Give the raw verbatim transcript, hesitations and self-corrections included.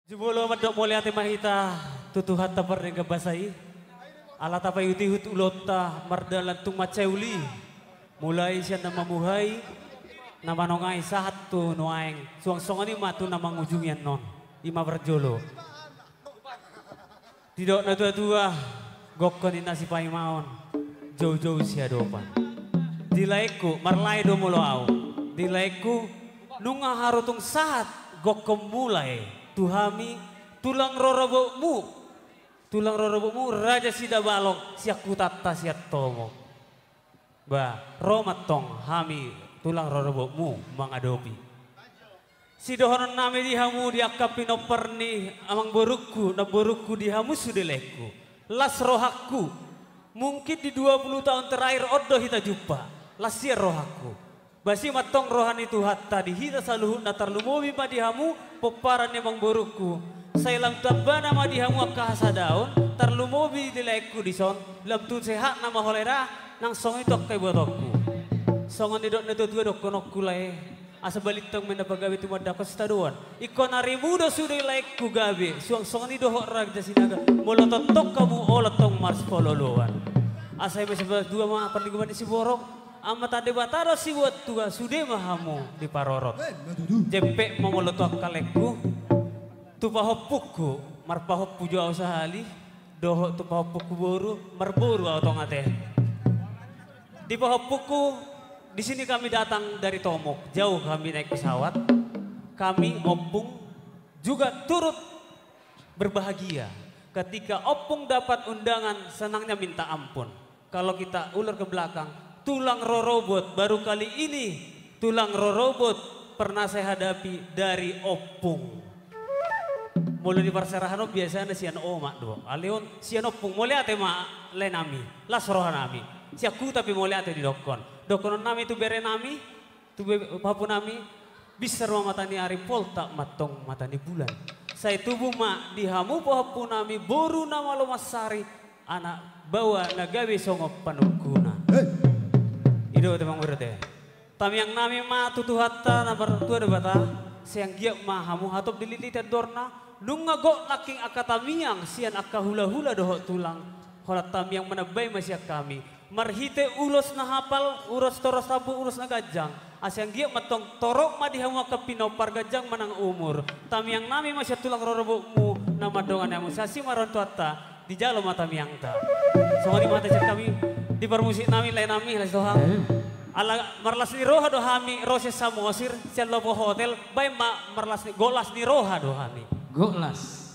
Jumolo mandok mauliate ma hita tu Tuhanta pardenggan basa i. Ala tapaihut-ihut ulaonta mardalan tung mansai uli. Mulai sian na mamuhai, na manongai sahat tu nuaeng, suang songon i ma tu na mangujungi annon. I ma parjolo. Didok na tua-tua, gokhon ninna sipaimaon, jou-jou siadopan. Di laengku, marlae do molo au. Di laengku, nunga haru tung sahat gokhonmu lae tu hami, tulang rorobotmu. Tulang rorobotmu Raja Sidabalok sian hutanta Siantomok. Ba, ro ma antong hami tulang rorobotmu mangadopi. Sidohononnami di hamu di angka pinompar ni amangborungku, namborungku, di hamu sude laengku. Las rohangku. Mungkin di dua puluh tahun terakhir on do hita jumpa. Las sian rohangku. Basi ma antong roha ni Tuhanta di hita saluhutna, tarlumobi ma di hamu pomparan ni amangborungku. Sai lam tambana ma di hamu angka hasadaon, tarlumobi di laengku dison, lam tu sehatna ma holan i da, nang songon i tu angka ibotoku. Songon nidok na tua-tua dohononku lae, asa balintang ma inna pagabe tumandangkon sitadoan. Ingkon arimu do sude laengku gabe, suang songon i dohot Raja Sinaga, molo tongtong hamu olo antong marsipaolo-oloan. Asa i ma sabatua ma parlinggoman ni siborok, Amanta Debata do sibuat tua, sude ma hamu diparorot. Jempek ma molo tu angka laengku, tu pahompungku, marpahompu jo au sahali, dohot tu pahompungku boru, marboru au tong ate. Di pahompungku, di sini kami datang dari Tomok, jauh kami naik pesawat. Kami, ompung, juga turut berbahagia ketika ompung dapat undangan senangnya minta ampun. Kalau kita ulur ke belakang, tulang rorobot, baru kali ini tulang rorobot pernah saya hadapi dari ompung. Molo di parserahan on biasana sian omak do. Alai on sian ompung, mauliate ma laenami, las rohanami. Sian huta pe mauliate didokkon. Dohononnami tu berenami, tu be-, pahompunami, binsar ma mata ni ari, poltak ma antong mata ni bulan. Sai tubu ma di hamu pahompunami boru na malo mansari, anak baoa na gabe songon panungkuna. Hei. I do ate, amang boru ate. Tangiangnami ma tu Tuhanta na martua Debata, sai anggiat ma hamu hatop dililiti andorna, nunga gok nangkin angka tangiang sian angka hulahula dohot tulang, holan tangiang manambai ma sian hami. Marhite ulos na hapal, ulos torus rambu, ulos na ganjang. Asa anggiat ma antong torop ma di hamu angka pinompar, ganjang ma nang umur. Tangiangnami ma sian tulang rorobotmu na mandongani hamu, sai asi ma roha ni Tuhanta, dijalo ma tangiangta. Songon i ma hata sian hami, di parmusiknami, laenami, las roha. Eh. Ala marlas ni roha do hami ro sian Samosir, sian Lopo Hotel, baen ma marlas ni, gok las ni roha do hami. Gok las.